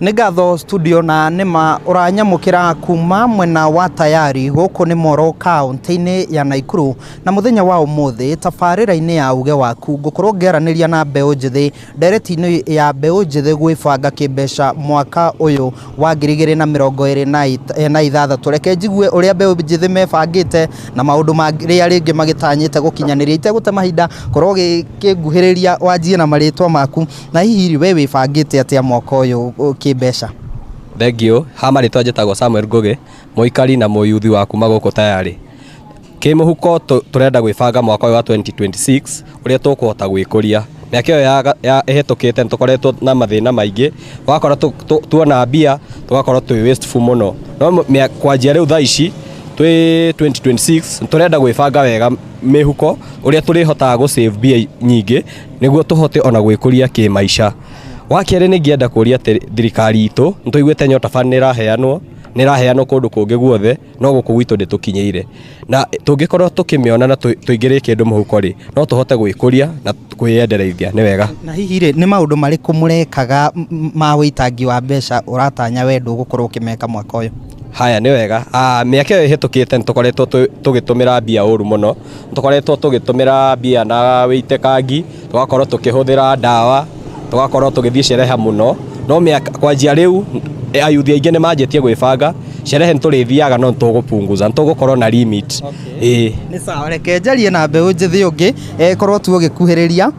Nĩ ngatho studio na nĩma ũranyamũkĩra kuma mwena wa Tayari gũkũ nĩ Moro kaũntĩ-inĩ ya Naikuru na mũthenya wa ũmũthĩ tabarĩra-inĩ ya uge waku ngũkorwo ngĩaranĩria na mbeũ njĩthĩ ndereti-inĩ ya mbeũ njĩthĩ gwĩbanga kĩmbeca mwaka ũyũ wa 2026. Reke njigue ũrĩa mbeũ njĩthĩ mebangĩte na maũndũ marĩa rĩngĩ magĩtanyĩte gũkinyanĩria. Itegũte mahinda korwo ũgĩkĩnguhĩrĩria wanjie na marĩtwa maku na hihi we wĩbangĩte atĩa mwaka ũyũ kĩmbeca? Thengiũ, ha marĩtwa njĩtagwo Samuel Ngũgĩ, mũikari na mũyuthi wa kuma gũkũ Tayarĩ. Kĩmũhuko tũrenda gwĩbanga mwaka ũyũ wa 2026 ũrĩa tũkũhota gwĩkũria. Mĩaka ĩyo ya ĩhĩtũkĩte nĩ tũkoretwo na mathĩna maingĩ, ũgakora tuona mbia tũgakorwo twĩ wasteful mũno. No kwanjia rĩu thaa ici twĩ 2026 nĩ tũrenda gwĩbanga wega mĩhuko ũrĩa tũrĩhotaga gũ save mbia nyingĩ nĩguo tũhote ona gwĩkũria kĩmaica. Wa kerĩ nĩ ingĩenda kũria thirikari itũ, nĩ tũiguĩte Nyota Fund nĩ ĩraheanwo, nĩ ĩraheanwo kũndũ kũngĩ guothe no gũkũ gwitũ ndĩtũkinyĩire. Na tũngĩkorwo tũkĩmĩona na tũingĩrie kĩndũ mũhuko rĩ, no tũhote gwĩkũria na kwĩyendereithia, nĩ wega. Na hihi rĩ, nĩ maũndũ marĩkũ mũrekaga ma ũitangi wa mbeca ũratanya we ndũgũkorwo ũkĩmeka mwaka ũyũ? Haya nĩ wega. Mĩaka ĩyo ĩhĩtũkĩte nĩ tũkoretwo tũgĩtũmĩra mbia ũru mũno, nĩ tũkoretwo tũgĩtũmĩra mbia na wĩitĩkangi, tũgakorwo tũkĩhũthĩra ndawa, tũgakorwo tũgĩthiĩ sherehe mũno, no mĩaka kwanjia rĩu ayuthi aingĩ nĩ manjĩtie gwĩbanga, sherehe nĩ tũrĩthiaga no nĩ tũgũpunguza, nĩ tũgũkorwo na limit. Ĩĩ. Nĩ sawa, reke njarie na mbeũ njĩthĩ ũngĩ, korwo tu ũgĩkuhĩrĩria,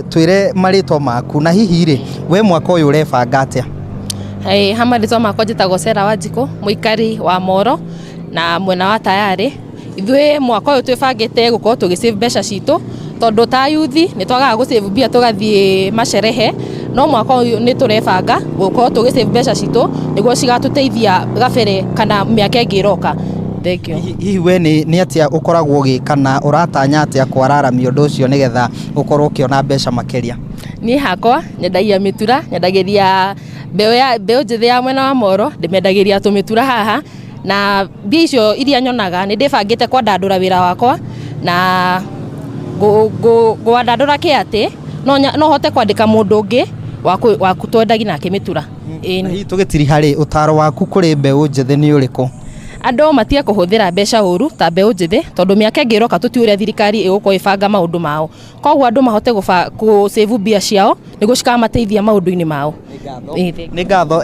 twĩre marĩtwa maku na hihi rĩ, we mwaka ũyũ ũrebanga atĩa? Ha marĩtwa makwa njĩtagwo Sarah Wanjikũ, mũikari wa Moro na mwena wa Tayarĩ. Ithuĩ mwaka ũyũ twĩbangĩte gũkorwo tũgĩ save mbeca citũ tondũ ta yuthi nĩ twagaga gũ save mbia tũgathiĩ macerehe, no mwaka ũyũ nĩ tũrebanga gũkorwo tũgĩ save mbeca citũ nĩguo cigatũteithia gabere kana mĩaka ĩngĩ ĩroka. Thengiũ. Hihi we nĩ atĩa ũkoragwo ũgĩka na ũratanya atĩa kwararamia ũndũ ũcio nĩgetha ũkorwo ũkĩona mbeca makĩria? Niĩ hakwa nyendagia mĩtura, nyendagĩria mbeũ ya mbeũ njĩthĩ ya mwena wa Moro, ndĩmendagĩria tũmĩtura haha na mbia icio iria nyonaga nĩ ndĩbangĩte kwandandũra wĩra wakwa na ngwandandũra kĩ atĩ no hote kwandĩka mũndũ ũngĩ wa twendagia nake mĩtura. Ĩĩ. Hihi tũgĩtiriha rĩ, ũtaro waku kũrĩ mbeũ njĩthĩ nĩ ũrĩkũ? Andũ matige kũhũthĩra mbeca ũru ta mbeũ njĩthĩ tondũ mĩaka ĩngĩ ĩroka tũtiũĩ ũrĩa thirikari ĩgũkorwo ĩgĩbanga maũndũ mao. Koguo andũ mahote gũ save mbia ciao nĩguo cikamateithia maũndũ-inĩ mao. Nĩ ngatho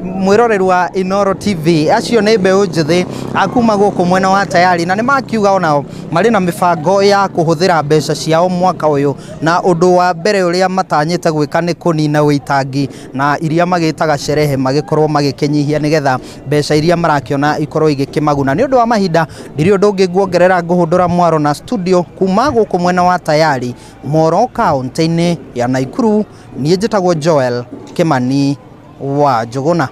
mwĩroreri wa Inooro TV, acio nĩ mbeũ njĩthĩ a kuma gũkũ mwena wa Tayari na nĩ makiuga onao marĩ na mĩbango ya kũhũthĩra mbeca ciao mwaka ũyũ, na ũndũ wa mbere ũrĩa matanyĩte gwĩka nĩ kũnina ũitangi na iria magĩtaga sherehe magĩkorwo magĩkĩnyihia nĩgetha mbeca iria marakĩona ikorwo igĩkĩmaguna. Nĩ ũndũ wa mahinda ndirĩ ũndũ ũngĩ nguongerera ngũhũndũra mwaro na studio kuma gũkũ mwena wa Tayari Moro kaũntĩ-inĩ ya Naikuru. Niĩ njĩtagwo Joel Kĩmani wa Njũgũna.